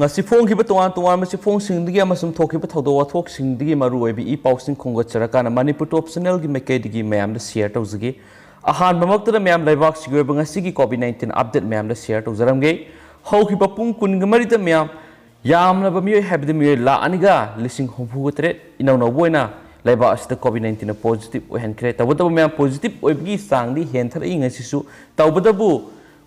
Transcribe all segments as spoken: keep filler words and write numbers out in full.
ꯉꯁꯤ ꯐꯣꯡꯈꯤꯕ ꯇꯣꯉꯥꯟ ꯇꯣꯉꯥꯟꯕ ꯆꯦꯐꯣꯡꯁꯤꯡꯗꯒꯤ ꯑꯃꯁꯨꯡ ꯊꯣꯛꯈꯤꯕ ꯊꯧꯗꯣꯛ ꯋꯥꯊꯣꯛꯁꯤꯡꯗꯒꯤ ꯃꯔꯨꯑꯣꯏꯕ ꯏ ꯄꯥꯎꯁꯤꯡ ꯈꯣꯝꯒꯠꯆꯔꯀꯥꯟꯗ ꯃꯅꯤꯄꯨꯔ ꯇꯣꯞ ꯆꯦꯅꯦꯜꯒꯤ ꯃꯥꯏꯀꯩꯗꯒꯤ ꯃꯌꯥꯝꯗ ꯁꯤꯌꯔ ꯇꯧꯖꯒꯦ꯫ ꯑꯍꯥꯟꯕꯃꯛꯇꯗ ꯃꯌꯥꯝ ꯂꯩꯕꯥꯛꯁꯤꯒꯤ ꯑꯣꯏꯕ ꯉꯁꯤꯒꯤ ꯀꯣꯚꯤꯗ ꯅꯥꯏꯟꯇꯤꯟ ꯑꯞꯗꯦꯠ ꯃꯌꯥꯝꯗ ꯁꯤꯌꯔ ꯇꯧꯖꯔꯝꯒꯦ꯫ ꯍꯧꯈꯤꯕ ꯄꯨꯡ ꯀꯨꯟꯒ ꯃꯔꯤꯗ ꯃꯌꯥꯝ ꯌꯥꯝꯂꯕ ꯃꯤꯑꯣꯏ ꯍꯥꯏꯕꯗꯤ ꯃꯤꯑꯣꯏ ꯂꯥꯈ ꯑꯅꯤꯒ ꯂꯤꯁꯤꯡ ꯍꯨꯝꯐꯨꯒ ꯇꯔꯦꯠ ꯏꯅꯧ ꯅꯧꯕ ꯑꯣꯏꯅ ꯂꯩꯕꯥꯛ ꯑꯁꯤꯗ ꯀꯣꯚꯤꯗ ꯅꯥꯏꯟꯇꯤꯟꯅ ꯄꯣꯖꯤꯇꯤꯚ ꯑꯣꯏꯍꯟꯈ꯭ꯔꯦ꯫ ꯇꯧꯕꯇꯕꯨ ꯃꯌꯥꯝ ꯄꯣꯖꯤꯇꯤꯚ ꯑꯣꯏꯕꯒꯤ ꯆꯥꯡꯗꯤ ꯍꯦꯟꯊꯔꯛꯏ ꯉꯁꯤꯁꯨ꯫ ꯇꯧꯕꯇꯕꯨ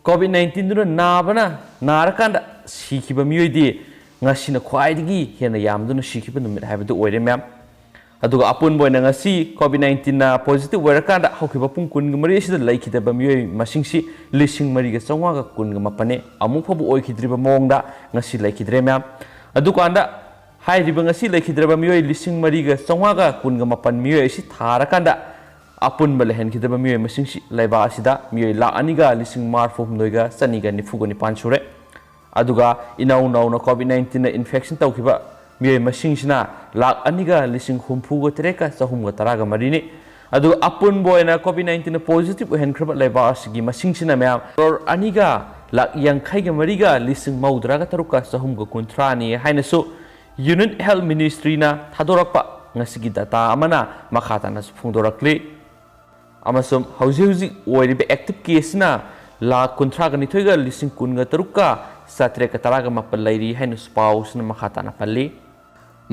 ꯀꯣꯚꯤꯗ ꯅꯥꯏꯟꯇꯤꯟꯗꯨꯅ ꯅꯥꯕꯅ ꯅꯥꯔꯀꯥꯟꯗ ꯁꯤꯈꯤꯕ ꯃꯤꯑꯣꯏꯗꯤ ꯉꯁꯤꯅ ꯈ꯭ꯋꯥꯏꯗꯒꯤ ꯍꯦꯟꯅ ꯌꯥꯝꯗꯨꯅ ꯁꯤꯈꯤꯕ ꯅꯨꯃꯤꯠ ꯍꯥꯏꯕꯗꯨ ꯑꯣꯏꯔꯦ ꯃꯌꯥꯝ꯫ ꯑꯗꯨꯒ ꯑꯄꯨꯟꯕ ꯑꯣꯏꯅ ꯉꯁꯤ ꯀꯣꯚꯤꯗ ꯅꯥꯏꯟꯇꯤꯟꯅ ꯄꯣꯖꯤꯇꯤꯚ ꯑꯣꯏꯔꯀꯥꯟꯗ ꯍꯧꯈꯤꯕ ꯄꯨꯡ ꯀꯨꯟꯒ ꯃꯔꯤ ꯑꯁꯤꯗ ꯂꯩꯈꯤꯗꯕ ꯃꯤꯑꯣꯏ ꯃꯁꯤꯡꯁꯤ ꯂꯤꯁꯤꯡ ꯃꯔꯤꯒ ꯆꯥꯝꯃꯉꯥꯒ ꯀꯨꯟꯒ ꯃꯥꯄꯟꯅꯤ꯫ ꯑꯃꯨꯛ ꯐꯥꯎꯕ ꯑꯣꯏꯈꯤꯗ꯭ꯔꯤꯕ ꯃꯑꯣꯡꯗ ꯉꯁꯤ ꯂꯩꯈꯤꯗ꯭ꯔꯦ ꯃꯌꯥꯝ꯫ ꯑꯗꯨꯀꯥꯟꯗ ꯍꯥꯏꯔꯤꯕ ꯉꯁꯤ ꯂꯩꯈꯤꯗ꯭ꯔꯕ ꯃꯤꯑꯣꯏ ꯂꯤꯁꯤꯡ ꯃꯔꯤꯒ ꯆꯥꯝꯃꯉꯥꯒ ꯀꯨꯟꯒ ꯃꯥꯄꯟ ꯃꯤꯑꯣꯏ ꯑꯁꯤ ꯊꯥꯔꯀꯥꯟꯗ ꯑꯄꯨꯟꯕ ꯂꯩꯍꯟꯈꯤꯗꯕ ꯃꯤꯑꯣꯏ ꯃꯁꯤꯡꯁꯤ ꯂꯩꯕꯥꯛ ꯑꯁꯤꯗ ꯃꯤꯑꯣꯏ ꯂꯥꯈ ꯑꯅꯤꯒ ꯂꯤꯁꯤꯡ ꯃꯔꯤꯐꯨ ꯍꯨꯝꯗꯣꯏꯒ ꯆꯅꯤꯒ ꯅꯤꯐꯨꯒ ꯅꯤꯄꯥꯟ ꯁꯨꯔꯦ꯫ ꯑꯗꯨꯒ ꯏꯅꯧ ꯅꯧꯅ ꯀꯣꯚꯤꯗ ꯅꯥꯏꯟꯇꯤꯟꯅ ꯏꯟꯐꯦꯛꯁꯟ ꯇꯧꯈꯤꯕ ꯃꯤꯑꯣꯏ ꯃꯁꯤꯡꯁꯤꯅ ꯂꯥꯈ ꯑꯅꯤꯒ ꯂꯤꯁꯤꯡ ꯍꯨꯝꯐꯨꯒ ꯇꯔꯦꯠꯀ ꯆꯍꯨꯝꯒ ꯇꯔꯥꯒ ꯃꯔꯤꯅꯤ꯫ ꯑꯗꯨꯒ ꯑꯄꯨꯟꯕ ꯑꯣꯏꯅ ꯀꯣꯚꯤꯗ ꯅꯥꯏꯟꯇꯤꯟꯅ ꯄꯣꯖꯤꯇꯤꯚ ꯑꯣꯏꯍꯟꯈ꯭ꯔꯕ ꯂꯩꯕꯥꯛ ꯑꯁꯤꯒꯤ ꯃꯁꯤꯡꯁꯤꯅ ꯃꯌꯥꯝ ꯀ꯭ꯔꯣꯔ ꯑꯅꯤꯒ ꯂꯥꯈ ꯌꯥꯡꯈꯩꯒ ꯃꯔꯤꯒ ꯂꯤꯁꯤꯡ ꯃꯧꯗ꯭ꯔꯥꯒ ꯇꯔꯨꯛꯀ ꯆꯍꯨꯝꯒ ꯀꯨꯟꯊ꯭ꯔꯥꯅꯤ ꯍꯥꯏꯅꯁꯨ ꯌꯨꯅꯤꯌꯟ ꯍꯦꯜꯊ ꯃꯤꯅꯤꯁꯇ꯭ꯔꯤꯅ ꯊꯥꯗꯣꯔꯛꯄ ꯉꯁꯤꯒꯤ ꯗꯇꯥ ꯑꯃꯅ ꯃꯈꯥ ꯇꯥꯅꯁꯨ ꯐꯣꯡꯗꯣꯔꯛꯂꯤ꯫ ꯑꯃꯁꯨꯡ ꯍꯧꯖꯤꯛ ꯍꯧꯖꯤꯛ ꯑꯣꯏꯔꯤꯕ ꯑꯦꯛꯇꯤꯚ ꯀꯦꯁꯁꯤꯅ ꯂꯥꯈ ꯀꯨꯟꯊ꯭ꯔꯥꯒ ꯅꯤꯊꯣꯏꯒ ꯂꯤꯁꯤꯡ ꯀꯨꯟꯒ ꯇꯔꯨꯛꯀ ꯆꯥꯇ꯭ꯔꯦꯠꯀ ꯇꯔꯥꯒ ꯃꯥꯄꯟ ꯂꯩꯔꯤ ꯍꯥꯏꯅꯁꯨ ꯄꯥꯎꯁꯤꯅ ꯃꯈꯥ ꯇꯥꯅ ꯄꯜꯂꯤ꯫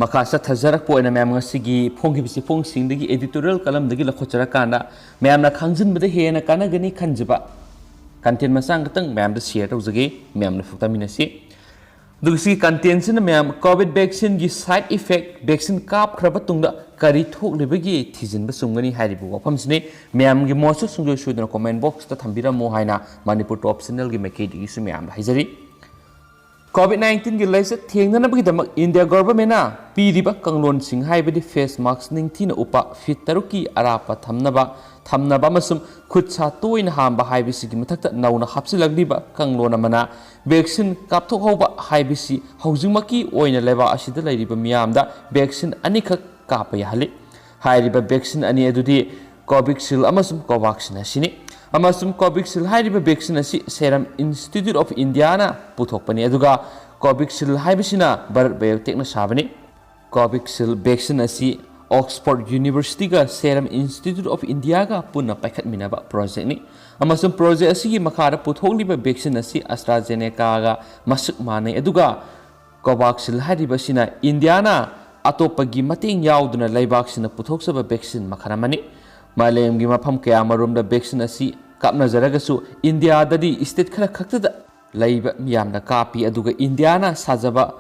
ꯃꯈꯥ ꯆꯠꯊꯖꯔꯛꯄ ꯑꯣꯏꯅ ꯃꯌꯥꯝ ꯉꯁꯤꯒꯤ ꯐꯣꯡꯈꯤꯕ ꯆꯦꯐꯣꯡꯁꯤꯡꯗꯒꯤ editorial columnꯗꯒꯤ ꯂꯧꯈꯠꯆꯔꯀꯥꯟꯗ ꯃꯌꯥꯝꯅ ꯈꯪꯖꯤꯟꯕꯗ ꯍꯦꯟꯅ ꯀꯥꯟꯅꯒꯅꯤ ꯈꯟꯖꯕ content ꯃꯆꯥ ꯈꯛꯇꯪ ꯃꯌꯥꯝꯗ ꯁꯤꯌꯔ ꯇꯧꯖꯒꯦ꯫ ꯃꯌꯥꯝꯅ ꯐꯨꯛꯇꯃꯤꯟꯅꯁꯤ꯫ ꯑꯗꯨꯒ ꯁꯤꯒꯤ contentꯁꯤꯅ ꯃꯌꯥꯝ ꯀꯣꯚꯤꯗ ꯚꯦꯛꯁꯤꯟꯒꯤ side effect, ꯚꯦꯛꯁꯤꯟ ꯀꯥꯞꯈ꯭ꯔꯕ ꯇꯨꯡꯗ ꯀꯔꯤ ꯊꯣꯛꯂꯤꯕꯒꯦ ꯊꯤꯖꯤꯟꯕ ꯆꯨꯝꯒꯅꯤ ꯍꯥꯏꯔꯤꯕ ꯋꯥꯐꯝꯁꯤꯅꯤ꯫ ꯃꯌꯥꯝꯒꯤ ꯃꯣꯠꯁꯨ ꯁꯨꯡꯁꯣꯏ ꯁꯣꯏꯗꯅ comment boxꯇ ꯊꯝꯕꯤꯔꯝꯃꯨ ꯍꯥꯏꯅ ꯃꯅꯤꯄꯨꯔ ꯇꯣꯞ ꯆꯦꯅꯦꯜꯒꯤ ꯃꯥꯏꯀꯩꯗꯒꯤꯁꯨ ꯃꯌꯥꯝꯗ ꯍꯥꯏꯖꯔꯤ꯫ ꯀꯣꯚꯤꯗ ꯅꯥꯏꯟꯇꯤꯟꯒꯤ ꯂꯥꯏꯆꯠ ꯊꯦꯡꯅꯅꯕꯒꯤꯗꯃꯛ ꯏꯟꯗꯤꯌꯥ ꯒꯣꯚꯔꯟꯃꯦꯟꯠꯅ ꯄꯤꯔꯤꯕ ꯀꯥꯡꯂꯣꯟꯁꯤꯡ ꯍꯥꯏꯕꯗꯤ ꯐꯦꯁ ꯃꯥꯛꯁ ꯅꯤꯡꯊꯤꯅ ꯎꯞꯄ, ꯐꯤꯠ ꯇꯔꯨꯛꯀꯤ ꯑꯔꯥꯞꯄ ꯊꯝꯅꯕ, ꯊꯝꯅꯕ ꯑꯃꯁꯨꯡ ꯈꯨꯠ ꯁꯥ ꯇꯣꯏꯅ ꯍꯥꯝꯕ ꯍꯥꯏꯕꯁꯤꯒꯤ ꯃꯊꯛꯇ ꯅꯧꯅ ꯍꯥꯞꯆꯤꯜꯂꯛꯂꯤꯕ ꯀꯥꯡꯂꯣꯟ ꯑꯃꯅ ꯚꯦꯛꯁꯤꯟ ꯀꯥꯞꯊꯣꯛꯍꯧꯕ ꯍꯥꯏꯕꯁꯤ ꯍꯧꯖꯤꯛꯃꯛꯀꯤ ꯑꯣꯏꯅ ꯂꯩꯕꯥꯛ ꯑꯁꯤꯗ ꯂꯩꯔꯤꯕ ꯃꯤꯌꯥꯝꯗ ꯚꯦꯛꯁꯤꯟ ꯑꯅꯤꯈꯛ ꯀꯥꯞꯄ ꯌꯥꯍꯜꯂꯤ꯫ ꯍꯥꯏꯔꯤꯕ ꯚꯦꯛꯁꯤꯟ ꯑꯅꯤ ꯑꯗꯨꯗꯤ ꯀꯣꯚꯤꯛꯁꯤꯜ ꯑꯃꯁꯨꯡ ꯀꯣꯚꯥꯛꯁꯤꯟ ꯑꯁꯤꯅꯤ꯫ ꯑꯃꯁꯨꯡ Covishield ꯍꯥꯏꯔꯤꯕ vaccine ꯑꯁꯤ Serum Institute of Indiaꯅ ꯄꯨꯊꯣꯛꯄꯅꯤ, ꯑꯗꯨꯒ Covishield ꯍꯥꯏꯕꯁꯤꯅ Bharat Biotechꯅ ꯁꯥꯕꯅꯤ꯫ Covishield vaccine ꯑꯁꯤ Oxford Universityꯒ Serum Institute of Indiaꯒ ꯄꯨꯟꯅ ꯄꯥꯏꯈꯠꯃꯤꯟꯅꯕ projectꯅꯤ, ꯑꯃꯁꯨꯡ project ꯑꯁꯤꯒꯤ ꯃꯈꯥꯗ ꯄꯨꯊꯣꯛꯂꯤꯕ vaccine ꯑꯁꯤ AstraZenecaꯒ ꯃꯁꯛ ꯃꯥꯟꯅꯩ, ꯑꯗꯨꯒ Covishield ꯍꯥꯏꯔꯤꯕꯁꯤꯅ ꯏꯟꯗꯤꯌꯥꯅ ꯑꯇꯣꯞꯄꯒꯤ ꯃꯇꯦꯡ ꯌꯥꯎꯗꯅ ꯂꯩꯕꯥꯛꯁꯤꯡꯅ ꯄꯨꯊꯣꯛꯆꯕ vaccine ꯃꯈꯜ ꯑꯃꯅꯤ꯫ ꯃꯥꯂꯦꯝꯒꯤ ꯃꯐꯝ ꯀꯌꯥꯃꯔꯣꯝꯗ vaccine ꯑꯁꯤ ꯀꯥꯞꯅꯖꯔꯒꯁꯨ, ꯏꯟꯗꯤꯌꯥꯗꯗꯤ state ꯈꯔ ꯈꯛꯇꯗ ꯂꯩꯕ ꯃꯤꯌꯥꯝꯅ ꯀꯥꯞꯄꯤ, ꯑꯗꯨꯒ ꯏꯟꯗꯤꯌꯥꯅ ꯁꯥꯖꯕ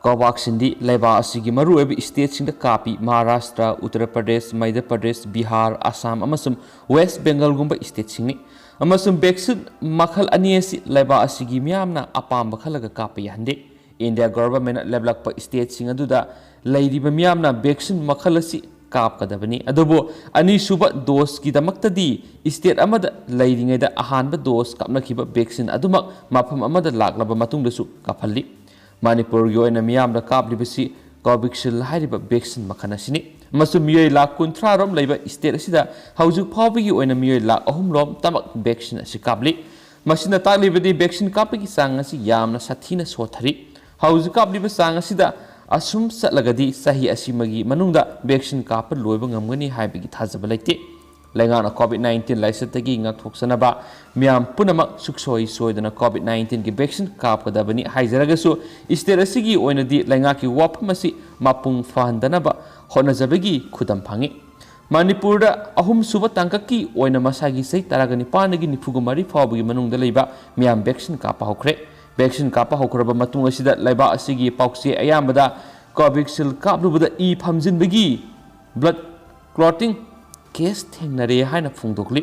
Covishield ꯂꯩꯕꯥꯛ ꯑꯁꯤꯒꯤ ꯃꯔꯨꯑꯣꯏꯕ stateꯁꯤꯡꯗ ꯀꯥꯞꯄꯤ꯫ ꯃꯍꯥꯔꯥꯁꯇ꯭ꯔ, ꯎꯠꯇꯔ ꯄ꯭ꯔꯗꯦꯁ, ꯃꯙ꯭ꯌ ꯄ꯭ꯔꯗꯦꯁ, ꯕꯤꯍꯥꯔ, ꯑꯁꯥꯝ ꯑꯃꯁꯨꯡ ꯋꯦꯁ ꯕꯦꯡꯒꯜꯒꯨꯝꯕ stateꯁꯤꯡꯅꯤ꯫ ꯑꯃꯁꯨꯡ vaccine ꯃꯈꯜ ꯑꯅꯤ ꯑꯁꯤ ꯂꯩꯕꯥꯛ ꯑꯁꯤꯒꯤ ꯃꯤꯌꯥꯝꯅ ꯑꯄꯥꯝꯕ ꯈꯜꯂꯒ ꯀꯥꯞꯄ ꯌꯥꯍꯟꯗꯦ꯫ ꯏꯟꯗꯤꯌꯥ governmentꯅ ꯂꯦꯞꯂꯛꯄ stateꯁꯤꯡ ꯑꯗꯨꯗ ꯂꯩꯔꯤꯕ ꯃꯤꯌꯥꯝꯅ vaccine ꯃꯈꯜ ꯑꯁꯤ ꯀꯥꯞꯀꯗꯕꯅꯤ꯫ ꯑꯗꯨꯕꯨ ꯑꯅꯤꯁꯨꯕ doseꯀꯤꯗꯃꯛꯇꯗꯤ state ꯑꯃꯗ ꯂꯩꯔꯤꯉꯩꯗ ꯑꯍꯥꯟꯕ dose ꯀꯥꯞꯅꯈꯤꯕ vaccine ꯑꯗꯨꯃꯛ ꯃꯐꯝ ꯑꯃꯗ ꯂꯥꯛꯂꯕ ꯃꯇꯨꯡꯗꯁꯨ ꯀꯥꯞꯍꯜꯂꯤ꯫ ꯃꯅꯤꯄꯨꯔꯒꯤ ꯑꯣꯏꯅ ꯃꯤꯌꯥꯝꯗ ꯀꯥꯞꯂꯤꯕꯁꯤ Covishield ꯍꯥꯏꯔꯤꯕ vaccine ꯃꯈꯜ ꯑꯁꯤꯅꯤ꯫ ꯑꯃꯁꯨꯡ ꯃꯤꯑꯣꯏ ꯂꯥꯈ ꯀꯨꯟꯊ꯭ꯔꯥ ꯔꯣꯝ ꯂꯩꯕ state ꯑꯁꯤꯗ ꯍꯧꯖꯤꯛ ꯐꯥꯎꯕꯒꯤ ꯑꯣꯏꯅ ꯃꯤꯑꯣꯏ ꯂꯥꯈ ꯑꯍꯨꯝ ꯔꯣꯝ ꯇꯃꯛ vaccine ꯑꯁꯤ ꯀꯥꯞꯂꯤ꯫ ꯃꯁꯤꯅ ꯇꯥꯛꯂꯤꯕꯗꯤ vaccine ꯀꯥꯞꯄꯒꯤ ꯆꯥꯡ ꯑꯁꯤ ꯌꯥꯝꯅ ꯁꯥꯊꯤꯅ ꯁꯣꯠꯊꯔꯤ꯫ ꯍꯧꯖꯤꯛ ꯀꯥꯞꯂꯤꯕ ꯆꯥꯡ ꯑꯁꯤꯗ ꯑꯁꯨꯝ ꯆꯠꯂꯒꯗꯤ ꯆꯍꯤ ꯑꯁꯤꯃꯒꯤ ꯃꯅꯨꯡꯗ vaccine ꯀꯥꯞꯄ ꯂꯣꯏꯕ ꯉꯝꯒꯅꯤ ꯍꯥꯏꯕꯒꯤ ꯊꯥꯖꯕ ꯂꯩꯇꯦ꯫ ꯂꯩꯉꯥꯛꯅ COVID nineteen ꯂꯥꯏꯆꯠꯇꯒꯤ ꯉꯥꯛꯊꯣꯛꯆꯅꯕ ꯃꯤꯌꯥꯝ ꯄꯨꯝꯅꯃꯛ ꯁꯨꯛꯁꯣꯏ ꯁꯣꯏꯗꯅ COVID nineteenꯒꯤ vaccine ꯀꯥꯞꯀꯗꯕꯅꯤ ꯍꯥꯏꯖꯔꯒꯁꯨ, state ꯑꯁꯤꯒꯤ ꯑꯣꯏꯅꯗꯤ ꯂꯩꯉꯥꯛꯀꯤ ꯋꯥꯐꯝ ꯑꯁꯤ ꯃꯄꯨꯡ ꯐꯥꯍꯟꯗꯅꯕ ꯍꯣꯠꯅꯖꯕꯒꯤ ꯈꯨꯗꯝ ꯐꯪꯏ꯫ ꯃꯅꯤꯄꯨꯔꯗ ꯑꯍꯨꯝꯁꯨꯕ ꯇꯥꯡꯀꯛꯀꯤ ꯑꯣꯏꯅ ꯃꯁꯥꯒꯤ ꯆꯍꯤ ꯇꯔꯥꯒ ꯅꯤꯄꯥꯟꯗꯒꯤ ꯅꯤꯐꯨꯒ ꯃꯔꯤ ꯐꯥꯎꯕꯒꯤ ꯃꯅꯨꯡꯗ ꯂꯩꯕ ꯃꯤꯌꯥꯝ vaccine ꯀꯥꯞꯄ ꯍꯧꯈ꯭ꯔꯦ꯫ Vaccine ꯀꯥꯞꯄ ꯍꯧꯈ꯭ꯔꯕ ꯃꯇꯨꯡ ꯑꯁꯤꯗ ꯂꯩꯕꯥꯛ ꯑꯁꯤꯒꯤ ꯄꯥꯎꯆꯦ ꯑꯌꯥꯝꯕꯗ Covishield ꯀꯥꯞꯂꯨꯕꯗ E ꯐꯝꯖꯤꯟꯕꯒꯤ, blood clotting case ꯊꯦꯡꯅꯔꯦ ꯍꯥꯏꯅ ꯐꯣꯡꯗꯣꯛꯂꯤ꯫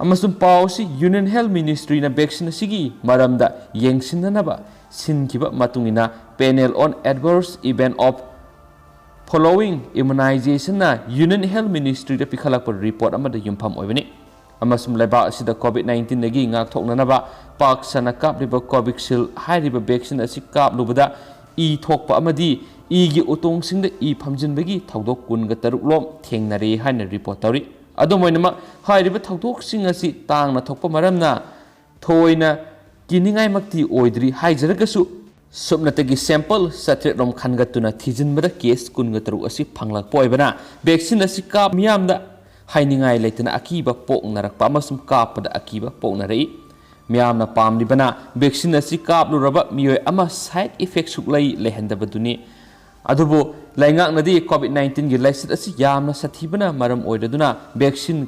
ꯑꯃꯁꯨꯡ ꯄꯥꯎ ꯑꯁꯤ Union Health Ministryꯅ vaccine ꯑꯁꯤꯒꯤ ꯃꯔꯝꯗ ꯌꯦꯡꯁꯤꯟꯅꯅꯕ ꯁꯤꯟꯈꯤꯕ ꯃꯇꯨꯡ ꯏꯟꯅ Panel on Adverse Event of Following Immunizationꯅ Union Health Ministryꯗ ꯄꯤꯈꯠꯂꯛꯄ report ꯑꯃꯗ ꯌꯨꯝꯐꯝ ꯑꯣꯏꯕꯅꯤ꯫ ꯑꯃꯁꯨꯡ ꯂꯩꯕꯥꯛ ꯑꯁꯤꯗ COVID nineteenꯗꯒꯤ ꯉꯥꯛꯊꯣꯛꯅꯅꯕ ꯄꯥꯛ ꯁꯟꯅ ꯀꯥꯞꯂꯤꯕ Covishield ꯍꯥꯏꯔꯤꯕ vaccine ꯑꯁꯤ ꯀꯥꯞꯂꯨꯕꯗ ꯏ ꯊꯣꯛꯄ ꯑꯃꯗꯤ ꯏꯒꯤ ꯎꯇꯣꯡꯁꯤꯡꯗ ꯏ ꯐꯝꯖꯤꯟꯕꯒꯤ ꯊꯧꯗꯣꯛ ꯀꯨꯟꯒ ꯇꯔꯨꯛ ꯂꯣꯝ ꯊꯦꯡꯅꯔꯦ ꯍꯥꯏꯅ report ꯇꯧꯔꯤ꯫ ꯑꯗꯨꯝ ꯑꯣꯏꯅꯃꯛ, ꯍꯥꯏꯔꯤꯕ ꯊꯧꯗꯣꯛꯁꯤꯡ ꯑꯁꯤ ꯇꯥꯡꯅ ꯊꯣꯛꯄ ꯃꯔꯝꯅ ꯊꯣꯏꯅ ꯀꯤꯅꯤꯡꯉꯥꯏꯃꯛꯇꯤ ꯑꯣꯏꯗ꯭ꯔꯤ ꯍꯥꯏꯖꯔꯒꯁꯨ, ꯁꯨꯞꯅꯇꯒꯤ sample ꯆꯥꯇ꯭ꯔꯦꯠ ꯔꯣꯝ ꯈꯟꯒꯠꯇꯨꯅ ꯊꯤꯖꯤꯟꯕꯗ case ꯀꯨꯟꯒ ꯇꯔꯨꯛ ꯑꯁꯤ ꯐꯪꯂꯛꯄ ꯑꯣꯏꯕꯅ, vaccine ꯑꯁꯤ ꯀꯥꯞ ꯃꯤꯌꯥꯝꯗ ꯍꯥꯏꯅꯤꯡꯉꯥꯏ ꯂꯩꯇꯅ ꯑꯀꯤꯕ ꯄꯣꯛꯅꯔꯛꯄ ꯑꯃꯁꯨꯡ ꯀꯥꯞꯄꯗ ꯑꯀꯤꯕ ꯄꯣꯛꯅꯔꯛꯏ꯫ ꯃꯤꯌꯥꯝꯅ ꯄꯥꯝꯂꯤꯕꯅ vaccine ꯑꯁꯤ ꯀꯥꯞꯂꯨꯔꯕ ꯃꯤꯑꯣꯏ ꯑꯃ side effect ꯁꯨꯛꯂꯩ ꯂꯩꯍꯟꯗꯕꯗꯨꯅꯤ꯫ ꯑꯗꯨꯕꯨ ꯂꯩꯉꯥꯛꯅꯗꯤ COVID nineteen ꯒꯤ ꯂꯥꯏꯆꯠ ꯑꯁꯤ ꯌꯥꯝꯅ ꯁꯥꯊꯤꯕꯅ ꯃꯔꯝ ꯑꯣꯏꯔꯗꯨꯅ vaccine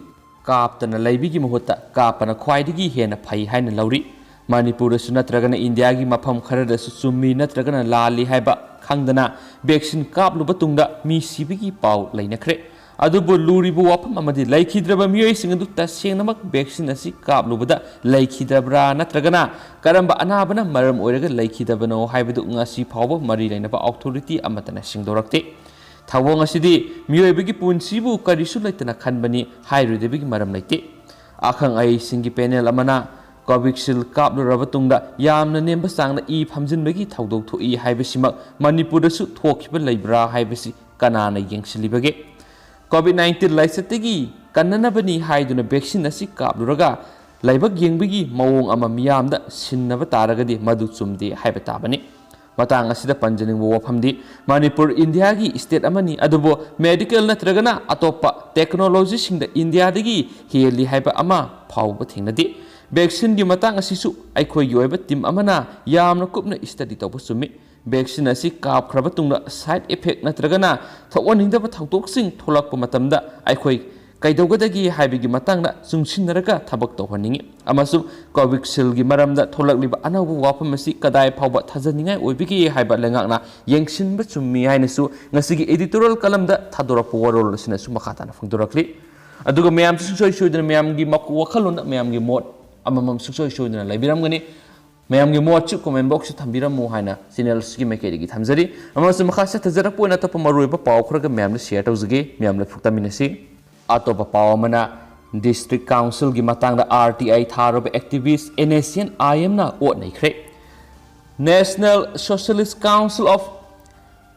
ꯀꯥꯞꯇꯅ ꯂꯩꯕꯒꯤ ꯃꯍꯨꯠꯇ ꯀꯥꯞꯄꯅ ꯈ꯭ꯋꯥꯏꯗꯒꯤ ꯍꯦꯟꯅ ꯐꯩ ꯍꯥꯏꯅ ꯂꯧꯔꯤ꯫ ꯃꯅꯤꯄꯨꯔꯗꯁꯨ ꯅꯠꯇ꯭ꯔꯒꯅ ꯏꯟꯗꯤꯌꯥꯒꯤ ꯃꯐꯝ ꯈꯔꯗꯁꯨ ꯆꯨꯝꯃꯤ ꯅꯠꯇ꯭ꯔꯒꯅ ꯂꯥꯜꯂꯤ ꯍꯥꯏꯕ ꯈꯪꯗꯅ vaccine ꯀꯥꯞꯂꯨꯕ ꯇꯨꯡꯗ ꯃꯤ ꯁꯤꯕꯒꯤ ꯄꯥꯎ ꯂꯩꯅꯈ꯭ꯔꯦ꯫ ꯑꯗꯨꯕꯨ ꯂꯨꯔꯤꯕ ꯋꯥꯐꯝ ꯑꯃꯗꯤ ꯂꯩꯈꯤꯗ꯭ꯔꯕ ꯃꯤꯑꯣꯏꯁꯤꯡ ꯑꯗꯨ ꯇꯁꯦꯡꯅꯃꯛ vaccine ꯑꯁꯤ ꯀꯥꯞꯂꯨꯕꯗ ꯂꯩꯈꯤꯗꯕ꯭ꯔꯥ ꯅꯠꯇ꯭ꯔꯒꯅ ꯀꯔꯝꯕ ꯑꯅꯥꯕꯅ ꯃꯔꯝ ꯑꯣꯏꯔꯒ ꯂꯩꯈꯤꯗꯕꯅꯣ ꯍꯥꯏꯕꯗꯨ ꯉꯁꯤ ꯐꯥꯎꯕ ꯃꯔꯤ ꯂꯩꯅꯕ authority ꯑꯃꯠꯇꯅ ꯁꯦꯡꯗꯣꯔꯛꯇꯦ꯫ ꯊꯧꯑꯣꯡ ꯑꯁꯤꯗꯤ ꯃꯤꯑꯣꯏꯕꯒꯤ ꯄꯨꯟꯁꯤꯕꯨ ꯀꯔꯤꯁꯨ ꯂꯩꯇꯅ ꯈꯟꯕꯅꯤ ꯍꯥꯏꯔꯣꯏꯗꯕꯒꯤ ꯃꯔꯝ ꯂꯩꯇꯦ꯫ ꯑꯈꯪ ꯑꯍꯩꯁꯤꯡꯒꯤ panel ꯑꯃꯅ Covishield ꯀꯥꯞꯂꯨꯔꯕ ꯇꯨꯡꯗ ꯌꯥꯝꯅ ꯅꯦꯝꯕ ꯆꯥꯡꯗ ꯏ ꯐꯝꯖꯤꯟꯕꯒꯤ ꯊꯧꯗꯣꯛ ꯊꯣꯛꯏ ꯍꯥꯏꯕꯁꯤꯃꯛ ꯃꯅꯤꯄꯨꯔꯗꯁꯨ ꯊꯣꯛꯈꯤꯕ ꯂꯩꯕ꯭ꯔꯥ ꯍꯥꯏꯕꯁꯤ ꯀꯅꯥꯅ ꯌꯦꯡꯁꯤꯜꯂꯤꯕꯒꯦ? COVID nineteen ꯂꯥꯏꯆꯠꯇꯒꯤ ꯀꯟꯅꯅꯕꯅꯤ ꯍꯥꯏꯗꯨꯅ vaccine ꯑꯁꯤ ꯀꯥꯞꯂꯨꯔꯒ ꯂꯥꯏꯕꯛ ꯌꯦꯡꯕꯒꯤ ꯃꯑꯣꯡ ꯑꯃ ꯃꯤꯌꯥꯝꯗ ꯁꯤꯟꯅꯕ ꯇꯥꯔꯒꯗꯤ ꯃꯗꯨ ꯆꯨꯝꯗꯦ ꯍꯥꯏꯕ ꯇꯥꯕꯅꯤ꯫ ꯃꯇꯥꯡ ꯑꯁꯤꯗ ꯄꯟꯖꯅꯤꯡꯕ ꯋꯥꯐꯝꯗꯤ, ꯃꯅꯤꯄꯨꯔ ꯏꯟꯗꯤꯌꯥꯒꯤ state ꯑꯃꯅꯤ, ꯑꯗꯨꯕꯨ medical ꯅꯠꯇ꯭ꯔꯒꯅ ꯑꯇꯣꯞꯄ technologyꯁꯤꯡꯗ ꯏꯟꯗꯤꯌꯥꯗꯒꯤ ꯍꯦꯜꯂꯤ ꯍꯥꯏꯕ ꯑꯃ ꯐꯥꯎꯕ ꯊꯦꯡꯅꯗꯦ꯫ Vaccineꯒꯤ ꯃꯇꯥꯡ ꯑꯁꯤꯁꯨ ꯑꯩꯈꯣꯏꯒꯤ ꯑꯣꯏꯕ team ꯑꯃꯅ ꯌꯥꯝꯅ ꯀꯨꯞꯅ study ꯇꯧꯕ ꯆꯨꯝꯃꯤ꯫ Vaccine ꯑꯁꯤ ꯀꯥꯞꯈ꯭ꯔꯕ ꯇꯨꯡꯗ side effect ꯅꯠꯇ꯭ꯔꯒꯅ ꯊꯣꯛꯍꯟꯅꯤꯡꯗꯕ ꯊꯧꯗꯣꯛꯁꯤꯡ ꯊꯣꯛꯂꯛꯄ ꯃꯇꯝꯗ ꯑꯩꯈꯣꯏ ꯀꯩꯗꯧꯒꯗꯒꯦ ꯍꯥꯏꯕꯒꯤ ꯃꯇꯥꯡꯗ ꯆꯨꯡꯁꯤꯟꯅꯔꯒ ꯊꯕꯛ ꯇꯧꯍꯟꯅꯤꯡꯏ꯫ ꯑꯃꯁꯨꯡ Covishield ꯃꯔꯝꯗ ꯊꯣꯛꯂꯛꯂꯤꯕ ꯑꯅꯧꯕ ꯋꯥꯐꯝ ꯑꯁꯤ ꯀꯗꯥꯏ ꯐꯥꯎꯕ ꯊꯥꯖꯅꯤꯡꯉꯥꯏ ꯑꯣꯏꯕꯒꯦ ꯍꯥꯏꯕ ꯂꯩꯉꯥꯛꯅ ꯌꯦꯡꯁꯤꯟꯕ ꯆꯨꯝꯃꯤ ꯍꯥꯏꯅꯁꯨ ꯉꯁꯤꯒꯤ editorial columnꯗ ꯊꯥꯗꯣꯔꯛꯄ ꯋꯥꯔꯣꯜ ꯑꯁꯤꯅꯁꯨ ꯃꯈꯥ ꯇꯥꯅ ꯐꯣꯡꯗꯣꯔꯛꯂꯤ꯫ ꯑꯗꯨꯒ ꯃꯌꯥꯝꯁꯨ ꯁꯨꯡꯁꯣꯏ ꯁꯣꯏꯗꯅ ꯃꯌꯥꯝꯒꯤ ꯃꯀꯣꯛ ꯋꯥꯈꯜꯂꯣꯟꯗ ꯃꯌꯥꯝꯒꯤ ꯃꯣꯠ ꯑꯃꯃꯝ ꯁꯨꯡꯁꯣꯏ ꯁꯣꯏꯗꯅ ꯂꯩꯕꯤꯔꯝꯒꯅꯤ꯫ ꯃꯌꯥꯝꯒꯤ ꯃꯣꯠꯁꯨ comment boxꯇ ꯊꯝꯕꯤꯔꯝꯃꯨ ꯍꯥꯏꯅ channelꯁꯤꯒꯤ ꯃꯥꯏꯀꯩꯗꯒꯤ ꯊꯝꯖꯔꯤ꯫ ꯑꯃꯁꯨꯡ ꯃꯈꯥ ꯆꯠꯊꯖꯔꯛꯄ ꯑꯣꯏꯅ ꯑꯇꯣꯞꯄ ꯃꯔꯨꯑꯣꯏꯕ ꯄꯥꯎ ꯈꯔꯒ ꯃꯌꯥꯝꯗ share ꯇꯧꯖꯒꯦ꯫ ꯃꯌꯥꯝ ꯂꯥꯏꯕꯛ ꯐꯕ ꯇꯥꯃꯤꯟꯅꯁꯤ꯫ ꯑꯇꯣꯞꯄ ꯄꯥꯎ ꯑꯃꯅ, District Councilꯒꯤ ꯃꯇꯥꯡꯗ R T I ꯊꯥꯔꯨꯕ activist NSCN-IMꯅ oat ꯅꯩꯈ꯭ꯔꯦ꯫ National Socialist Council of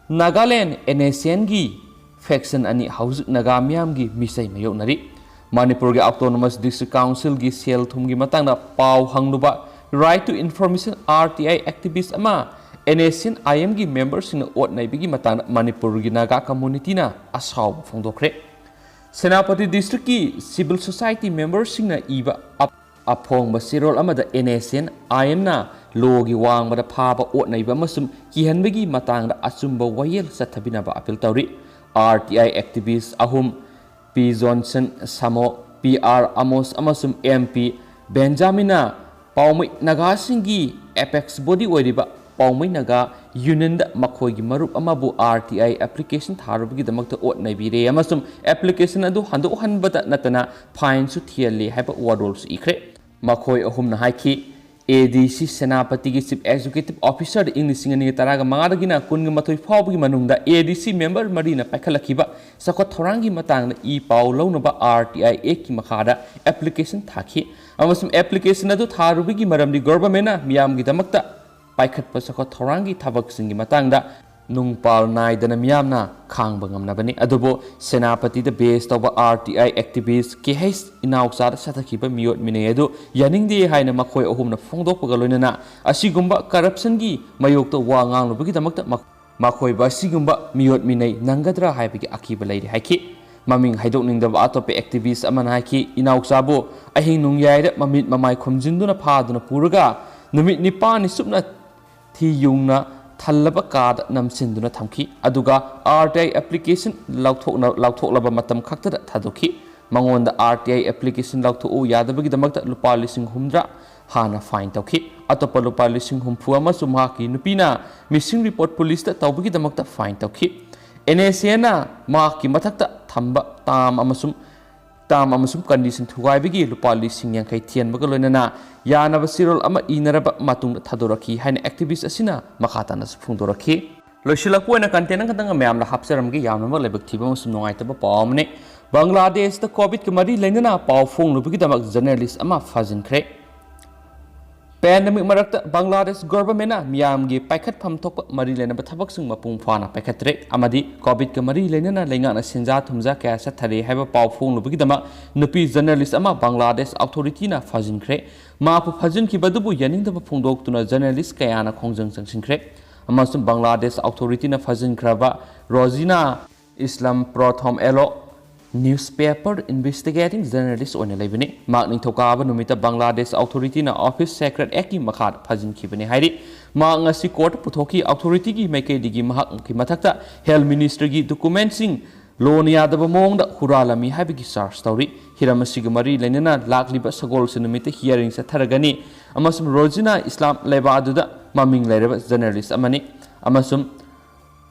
Nagaland, NSCNꯒꯤ faction ꯑꯅꯤ ꯍꯧꯖꯤꯛ ꯅꯥꯒꯥ ꯃꯤꯌꯥꯝꯒꯤ ꯃꯤꯆꯩ ꯃꯥꯌꯣꯛꯅꯔꯤ꯫ ꯃꯅꯤꯄꯨꯔꯒꯤ Autonomous District Councilꯒꯤ ꯁꯦꯜ ꯊꯨꯝꯒꯤ ꯃꯇꯥꯡꯗ ꯄꯥꯎ ꯍꯪꯂꯨꯕ Right to Information, R T I, activist ꯑꯃ N S C N I Mꯒꯤ memberꯁꯤꯡꯅ ꯑꯣꯠ ꯅꯩꯕꯒꯤ ꯃꯇꯥꯡꯗ ꯃꯅꯤꯄꯨꯔꯒꯤ ꯅꯥꯒꯥ communityꯅ ꯑꯁꯥꯎꯕ ꯐꯣꯡꯗꯣꯛꯈ꯭ꯔꯦ꯫ ꯁꯦꯅꯥꯄꯇꯤ districtꯀꯤ civil society memberꯁꯤꯡꯅ ꯏꯕ ꯑꯞ-, ꯑꯐꯣꯡꯕ ꯆꯦꯔꯣꯜ ꯑꯃꯗ N S C N I Mꯅ lawꯒꯤ ꯋꯥꯡꯃꯗ ꯐꯥꯕ, ꯑꯣꯠ ꯅꯩꯕ ꯑꯃꯁꯨꯡ ꯀꯤꯍꯟꯕꯒꯤ ꯃꯇꯥꯡꯗ ꯑꯆꯨꯝꯕ ꯋꯥꯌꯦꯜ ꯆꯠꯊꯕꯤꯅꯕ appeal ꯇꯧꯔꯤ꯫ R T I activist ꯑꯍꯨꯝ, P Johnson Samo, P R Amos ꯑꯃꯁꯨꯡ M P Benjaminꯅ ꯄꯥꯎꯃꯩ ꯅꯥꯒꯥꯁꯤꯡꯒꯤ apex body ꯑꯣꯏꯔꯤꯕ ꯄꯥꯎꯃꯩ ꯅꯥꯒꯥ unionꯗ ꯃꯈꯣꯏꯒꯤ ꯃꯔꯨꯞ ꯑꯃꯕꯨ R T I application ꯊꯥꯔꯨꯕꯒꯤꯗꯃꯛꯇ ꯑꯣꯠ ꯅꯩꯕꯤꯔꯦ ꯑꯃꯁꯨꯡ application ꯑꯗꯨ ꯍꯟꯗꯣꯛꯍꯟꯕꯗ ꯅꯠꯇꯅ fineꯁꯨ ꯊꯤꯍꯜꯂꯤ ꯍꯥꯏꯕ ꯋꯥꯔꯣꯜꯁꯨ ꯏꯈ꯭ꯔꯦ꯫ ꯃꯈꯣꯏ ꯑꯍꯨꯝꯅ ꯍꯥꯏꯈꯤ, A D C ꯁꯦꯅꯥꯄꯇꯤꯒꯤ Chief Executive Officerꯗ ꯏꯪ ꯂꯤꯁꯤꯡ ꯑꯅꯤꯒ ꯇꯔꯥꯃꯉꯥꯗꯒꯤꯅ ꯀꯨꯟꯃꯥꯊꯣꯏ ꯐꯥꯎꯕꯒꯤ ꯃꯅꯨꯡꯗ A D C member ꯃꯔꯤꯅ ꯄꯥꯏꯈꯠꯂꯛꯈꯤꯕ ꯆꯥꯎꯈꯠ ꯊꯧꯔꯥꯡꯒꯤ ꯃꯇꯥꯡꯗ ꯏ ꯄꯥꯎ ꯂꯧꯅꯕ R T I Actꯀꯤ ꯃꯈꯥꯗ application ꯊꯥꯈꯤ ꯑꯃꯁꯨꯡ application ꯑꯗꯨ ꯊꯥꯔꯨꯕꯒꯤ ꯃꯔꯝꯗꯤ governmentꯅ ꯃꯤꯌꯥꯝꯒꯤꯗꯃꯛꯇ ꯄꯥꯏꯈꯠꯄ ꯆꯥꯎꯈꯠ ꯊꯧꯔꯥꯡꯒꯤ ꯊꯕꯛꯁꯤꯡꯒꯤ ꯃꯇꯥꯡꯗ ꯅꯨꯡꯄꯥꯜ ꯅꯥꯏꯗꯅ ꯃꯤꯌꯥꯝꯅ ꯈꯥꯡꯕ ꯉꯝꯅꯕꯅꯤ꯫ ꯑꯗꯨꯕꯨ ꯁꯦꯅꯥꯄꯇꯤꯗ base ꯇꯧꯕ R T I activist K H ꯏꯅꯥꯎꯆꯥꯗ ꯆꯠꯊꯈꯤꯕ ꯃꯤꯑꯣꯠ ꯃꯤꯅꯩ ꯑꯗꯨ ꯌꯥꯅꯤꯡꯗꯦ ꯍꯥꯏꯅ ꯃꯈꯣꯏ ꯑꯍꯨꯝꯅ ꯐꯣꯡꯗꯣꯛꯄꯒ ꯂꯣꯏꯅꯅ ꯑꯁꯤꯒꯨꯝꯕ corruptionꯒꯤ ꯃꯥꯌꯣꯛꯇ ꯋꯥ ꯉꯥꯡꯂꯨꯕꯒꯤꯗꯃꯛꯇ ꯃꯈ-, ꯃꯈꯣꯏꯕꯨ ꯑꯁꯤꯒꯨꯝꯕ ꯃꯤꯑꯣꯠ ꯃꯤꯅꯩ ꯅꯪꯒꯗ꯭ꯔꯥ ꯍꯥꯏꯕꯒꯤ ꯑꯀꯤꯕ ꯂꯩꯔꯤ ꯍꯥꯏꯈꯤ꯫ ꯃꯃꯤꯡ ꯍꯥꯏꯗꯣꯛꯅꯤꯡꯗꯕ ꯑꯇꯣꯞꯄ activist ꯑꯃꯅ ꯍꯥꯏꯈꯤ, ꯏꯅꯥꯎꯆꯥꯕꯨ ꯑꯍꯤꯡ ꯅꯣꯡꯌꯥꯏꯗ ꯃꯃꯤꯠ ꯃꯃꯥꯏ ꯈꯨꯝꯖꯤꯟꯗꯨꯅ ꯐꯥꯗꯨꯅ ꯄꯨꯔꯒ ꯅꯨꯃꯤꯠ ꯅꯤꯄꯥꯜꯅꯤ ꯆꯨꯞꯅ ꯊꯤ ꯌꯨꯡꯅ ꯊꯜꯂꯕ ꯀꯥꯗ ꯅꯝꯁꯤꯟꯗꯨꯅ ꯊꯝꯈꯤ꯫ ꯑꯗꯨꯒ R T I application ꯂꯧꯊꯣꯛꯅ-, ꯂꯧꯊꯣꯛꯂꯕ ꯃꯇꯝ ꯈꯛꯇꯗ ꯊꯥꯗꯣꯛꯈꯤ꯫ ꯃꯉꯣꯟꯗ R T I application ꯂꯧꯊꯣꯛꯎ ꯌꯥꯗꯕꯒꯤꯗꯃꯛꯇ ꯂꯨꯄꯥ ꯂꯤꯁꯤꯡ ꯍꯨꯝꯗ꯭ꯔꯥ ꯍꯥꯟꯅ fine ꯇꯧꯈꯤ꯫ ꯑꯇꯣꯞꯄ ꯂꯨꯄꯥ ꯂꯤꯁꯤꯡ ꯍꯨꯝꯐꯨ ꯑꯃꯁꯨ ꯃꯍꯥꯛꯀꯤ ꯅꯨꯄꯤꯅ missing report policeꯇ ꯇꯧꯕꯒꯤꯗꯃꯛꯇ fine ꯇꯧꯈꯤ꯫ N S C Nꯅ ꯃꯍꯥꯛꯀꯤ ꯃꯊꯛꯇ ꯊꯝꯕ term ꯑꯃꯁꯨꯡ term ꯑꯃꯁꯨꯡ condition ꯊꯨꯒꯥꯏꯕꯒꯤ ꯂꯨꯄꯥ ꯂꯤꯁꯤꯡ ꯌꯥꯡꯈꯩ ꯊꯤꯍꯟꯕꯒ ꯂꯣꯏꯅꯅ ꯌꯥꯅꯕ ꯆꯦꯔꯣꯜ ꯑꯃ ꯏꯅꯔꯕ ꯃꯇꯨꯡꯗ ꯊꯥꯗꯣꯔꯛꯈꯤ ꯍꯥꯏꯅ activist ꯑꯁꯤꯅ ꯃꯈꯥ ꯇꯥꯅꯁꯨ ꯐꯣꯡꯗꯣꯔꯛꯈꯤ꯫ ꯂꯣꯏꯁꯤꯜꯂꯛꯄ ꯑꯣꯏꯅ content ꯑꯃꯈꯛꯇꯪ ꯃꯌꯥꯝꯗ ꯍꯥꯞꯆꯔꯝꯒꯦ꯫ ꯌꯥꯝꯅꯃꯛ ꯂꯥꯏꯕꯛ ꯊꯤꯕ ꯑꯃꯁꯨꯡ ꯅꯨꯡꯉꯥꯏꯇꯕ ꯄꯥꯎ ꯑꯃꯅꯤ꯫ ꯕꯪꯒ꯭ꯂꯥꯗꯦꯁꯇ COVID-ꯀ ꯃꯔꯤ ꯂꯩꯅꯅ ꯄꯥꯎ ꯐꯣꯡꯂꯨꯕꯒꯤꯗꯃꯛ journalist ꯑꯃ ꯐꯥꯖꯤꯟꯈ꯭ꯔꯦ꯫ ꯄꯦꯟꯗꯦꯃꯤꯛ ꯃꯔꯛꯇ ꯕꯪꯒ꯭ꯂꯥꯗꯦꯁ ꯒꯣꯚꯔꯟꯃꯦꯟꯠꯅ ꯃꯤꯌꯥꯝꯒꯤ ꯄꯥꯏꯈꯠꯐꯝ ꯊꯣꯛꯄ ꯃꯔꯤ ꯂꯩꯅꯕ ꯊꯕꯛꯁꯤꯡ ꯃꯄꯨꯡ ꯐꯥꯅ ꯄꯥꯏꯈꯠꯇ꯭ꯔꯦ ꯑꯃꯗꯤ ꯀꯣꯚꯤꯗꯀ ꯃꯔꯤ ꯂꯩꯅꯅ ꯂꯩꯉꯥꯛꯅ ꯁꯦꯟꯖꯥ ꯊꯨꯝꯖꯥ ꯀꯌꯥ ꯆꯠꯊꯔꯦ ꯍꯥꯏꯕ ꯄꯥꯎ ꯐꯣꯡꯂꯨꯕꯒꯤꯗꯃꯛ ꯅꯨꯄꯤ ꯖꯔꯅꯦꯂꯤꯁ ꯑꯃ ꯕꯪꯒ꯭ꯂꯥꯗꯦꯁ ꯑꯣꯊꯣꯔꯤꯇꯤꯅ ꯐꯥꯖꯤꯟꯈ꯭ꯔꯦ꯫ ꯃꯍꯥꯛꯄꯨ ꯐꯥꯖꯤꯟꯈꯤꯕ ꯑꯗꯨꯕꯨ ꯌꯥꯅꯤꯡꯗꯕ ꯐꯣꯡꯗꯣꯛꯇꯨꯅ ꯖꯔꯅꯦꯂꯤꯁ ꯀꯌꯥꯅ ꯈꯣꯡꯖꯪ ꯆꯪꯁꯤꯟꯈ꯭ꯔꯦ꯫ ꯑꯃꯁꯨꯡ ꯕꯪꯒ꯭ꯂꯥꯗꯦꯁ ꯑꯣꯊꯣꯔꯤꯇꯤꯅ ꯐꯥꯖꯤꯟꯈ꯭ꯔꯕ ꯔꯣꯖꯤꯅꯥ ꯏꯁꯂꯥꯝ ꯄ꯭ꯔꯣꯊꯣꯝ ꯑꯦꯂꯣ ꯅ꯭ꯌꯨꯁꯄꯦꯄꯔ ꯏꯟꯚꯦꯁꯇꯤꯒꯦꯇꯤꯡ ꯖꯔꯅꯦꯂꯤꯁ ꯑꯣꯏꯅ ꯂꯩꯕꯅꯤ꯫ ꯃꯍꯥꯛ ꯅꯤꯡꯊꯧꯀꯥꯕ ꯅꯨꯃꯤꯠꯇ ꯕꯪꯒ꯭ꯂꯥꯗꯦꯁ ꯑꯣꯊꯣꯔꯤꯇꯤꯅ ꯑꯣꯐꯤꯁ ꯁꯦꯀ꯭ꯔꯦꯠ ꯑꯦꯛꯀꯤ ꯃꯈꯥꯗ ꯐꯥꯖꯤꯟꯈꯤꯕꯅꯤ ꯍꯥꯏꯔꯤ꯫ ꯃꯍꯥꯛ ꯉꯁꯤ ꯀꯣꯔꯠꯇ ꯄꯨꯊꯣꯛꯈꯤ꯫ ꯑꯣꯊꯣꯔꯤꯇꯤꯒꯤ ꯃꯥꯏꯀꯩꯗꯒꯤ ꯃꯍꯥꯛꯀꯤ ꯃꯊꯛꯇ ꯍꯦꯜꯊ ꯃꯤꯅꯤꯁꯇ꯭ꯔꯤꯒꯤ ꯗꯣꯀꯨꯃꯦꯟꯠꯁꯤꯡ ꯂꯣꯅ ꯌꯥꯗꯕ ꯃꯑꯣꯡꯗ ꯍꯨꯔꯥꯜꯂꯝꯃꯤ ꯍꯥꯏꯕꯒꯤ ꯆꯥꯔꯖ ꯇꯧꯔꯤ꯫ ꯍꯤꯔꯝ ꯑꯁꯤꯒ ꯃꯔꯤ ꯂꯩꯅꯅ ꯂꯥꯛꯂꯤꯕ ꯁꯒꯣꯜꯁꯦꯟ ꯅꯨꯃꯤꯠꯇ ꯍꯤꯌꯥꯔꯤꯡ ꯆꯠꯊꯔꯒꯅꯤ ꯑꯃꯁꯨꯡ ꯔꯣꯖꯤꯅꯥ ꯏꯁꯂꯥꯝ ꯂꯩꯕꯥꯛ ꯑꯗꯨꯗ ꯃꯃꯤꯡ ꯂꯩꯔꯕ ꯖꯔꯅꯦꯂꯤꯁ ꯑꯃꯅꯤ ꯑꯃꯁꯨꯡ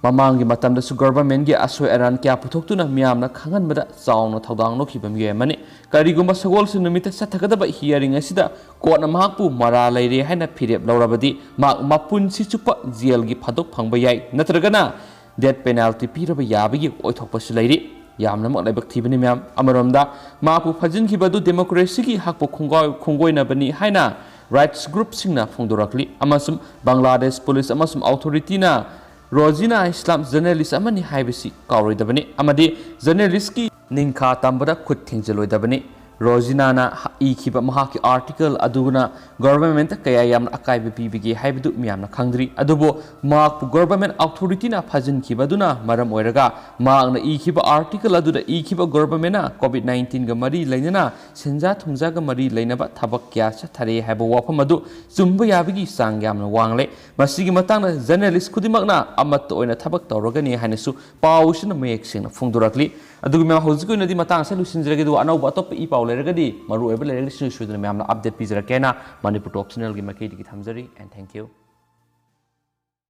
ꯃꯃꯥꯡꯒꯤ ꯃꯇꯝꯗꯁꯨ ꯒꯣꯚꯔꯟꯃꯦꯟꯠꯀꯤ ꯑꯁꯣꯏ ꯑꯔꯥꯟ ꯀꯌꯥ ꯄꯨꯊꯣꯛꯇꯨꯅ ꯃꯤꯌꯥꯝꯅ ꯈꯪꯍꯟꯕꯗ ꯆꯥꯎꯅ ꯊꯧꯗꯥꯡ ꯂꯧꯈꯤꯕ ꯃꯤꯑꯣꯏ ꯑꯃꯅꯤ꯫ ꯀꯔꯤꯒꯨꯝꯕ ꯁꯒꯣꯜꯁꯦꯟ ꯅꯨꯃꯤꯠꯇ ꯆꯠꯊꯒꯗꯕ ꯍꯤꯌꯥꯔꯤꯡ ꯑꯁꯤꯗ ꯀꯣꯔꯠꯅ ꯃꯍꯥꯛꯄꯨ ꯃꯔꯥꯜ ꯂꯩꯔꯦ ꯍꯥꯏꯅ ꯐꯤꯔꯦꯞ ꯂꯧꯔꯕꯗꯤ ꯃꯍꯥꯛ ꯃꯄꯨꯟꯁꯤ ꯆꯨꯞꯄ ꯖꯦꯜꯒꯤ ꯐꯥꯗꯣꯛ ꯐꯪꯕ ꯌꯥꯏ, ꯅꯠꯇ꯭ꯔꯒꯅ ꯗꯦꯊ ꯄꯦꯅꯥꯜꯇꯤ ꯄꯤꯔꯕ ꯌꯥꯕꯒꯤ ꯑꯣꯏꯊꯣꯛꯄꯁꯨ ꯂꯩꯔꯤ꯫ ꯌꯥꯝꯅꯃꯛ ꯂꯥꯏꯕꯛ ꯊꯤꯕꯅꯤ ꯃꯌꯥꯝ꯫ ꯑꯃꯔꯣꯝꯗ ꯃꯍꯥꯛꯄꯨ ꯐꯥꯖꯤꯟꯈꯤꯕ ꯑꯗꯨ ꯗꯦꯃꯣꯀ꯭ꯔꯦꯁꯤꯒꯤ ꯍꯛꯄ ꯈꯣꯡꯒꯥꯎ-, ꯈꯣꯡꯒꯣꯏꯅꯕꯅꯤ ꯍꯥꯏꯅ ꯔꯥꯏꯠꯁ ꯒ꯭ꯔꯨꯞꯁꯤꯡꯅ ꯐꯣꯡꯗꯣꯔꯛꯂꯤ ꯑꯃꯁꯨꯡ ꯕꯪꯒ꯭ꯂꯥꯗꯦꯁ ꯄꯨꯂꯤꯁ ꯑꯃꯁꯨꯡ ꯑꯣꯊꯣꯔꯤꯇꯤꯅ ꯔꯣꯖꯤꯅꯥ ꯏꯁꯂꯥꯝ ꯖꯔꯅꯦꯂꯤꯁ ꯑꯃꯅꯤ ꯍꯥꯏꯕꯁꯤ ꯀꯥꯎꯔꯣꯏꯗꯕꯅꯤ ꯑꯃꯗꯤ ꯖꯔꯅꯦꯂꯤꯁꯀꯤ ꯅꯤꯡꯈꯥ ꯇꯝꯕꯗ ꯈꯨꯠ ꯊꯤꯡꯖꯤꯜꯂꯣꯏꯗꯕꯅꯤ꯫ ꯔꯣꯖꯤꯅꯥꯅ ꯏꯈꯤꯕ ꯃꯍꯥꯛꯀꯤ ꯑꯥꯔꯇꯤꯀꯜ ꯑꯗꯨꯅ ꯒꯣꯚꯔꯟꯃꯦꯟꯠꯇ ꯀꯌꯥ ꯌꯥꯝꯅ ꯑꯀꯥꯏꯕ ꯄꯤꯕꯒꯦ ꯍꯥꯏꯕꯗꯨ ꯃꯤꯌꯥꯝꯅ ꯈꯪꯗ꯭ꯔꯤ꯫ ꯑꯗꯨꯕꯨ ꯃꯍꯥꯛꯄꯨ ꯒꯣꯚꯔꯟꯃꯦꯟꯠ ꯑꯣꯊꯣꯔꯤꯇꯤꯅ ꯐꯥꯖꯤꯟꯈꯤꯕ ꯑꯗꯨꯅ ꯃꯔꯝ ꯑꯣꯏꯔꯒ ꯃꯍꯥꯛꯅ ꯏꯈꯤꯕ ꯑꯥꯔꯇꯤꯀꯜ ꯑꯗꯨꯗ ꯏꯈꯤꯕ ꯒꯣꯚꯔꯟꯃꯦꯟꯠꯅ ꯀꯣꯚꯤꯗ ꯅꯥꯏꯟꯇꯤꯟꯒ ꯃꯔꯤ ꯂꯩꯅꯅ ꯁꯦꯟꯖꯥ ꯊꯨꯝꯖꯥꯒ ꯃꯔꯤ ꯂꯩꯅꯕ ꯊꯕꯛ ꯀꯌꯥ ꯆꯠꯊꯔꯦ ꯍꯥꯏꯕ ꯋꯥꯐꯝ ꯑꯗꯨ ꯆꯨꯝꯕ ꯌꯥꯕꯒꯤ ꯆꯥꯡ ꯌꯥꯝꯅ ꯋꯥꯡꯂꯦ꯫ ꯃꯁꯤꯒꯤ ꯃꯇꯥꯡꯗ ꯖꯔꯅꯦꯂꯤꯁ ꯈꯨꯗꯤꯡꯃꯛꯅ ꯑꯃꯠꯇ ꯑꯣꯏꯅ ꯊꯕꯛ ꯇꯧꯔꯒꯅꯤ ꯍꯥꯏꯅꯁꯨ ꯄꯥꯎꯁꯤꯅ ꯃꯌꯦꯛ ꯁꯦꯡꯅ ꯐꯣꯡꯗꯣꯔꯛꯂꯤ꯫ ꯑꯗꯨꯒ ꯃꯌꯥꯝ, ꯍꯧꯖꯤꯛꯀꯤ ꯑꯣꯏꯅꯗꯤ ꯃꯇꯥꯡ ꯑꯁꯤꯗ ꯂꯣꯏꯁꯤꯟꯖꯔꯒꯦ, ꯑꯗꯨꯒ ꯑꯅꯧꯕ ꯑꯇꯣꯞꯄ ꯏ ꯄꯥꯎ ꯂꯩꯔꯒꯗꯤ ꯃꯔꯨꯑꯣꯏꯕ ꯂꯩꯔꯒꯗꯤ ꯁꯤꯡꯁꯣꯏ ꯁꯣꯏꯗꯅ ꯃꯌꯥꯝꯅ ꯑꯞꯗꯦꯠ ꯄꯤꯖꯔꯛꯀꯦ ꯍꯥꯏꯅ ꯃꯅꯤꯄꯨꯔ ꯇꯣꯞ ꯆꯦꯅꯦꯜꯒꯤ ꯃꯥꯏꯀꯩꯗꯒꯤ ꯊꯝꯖꯔꯤ꯫ And thank you.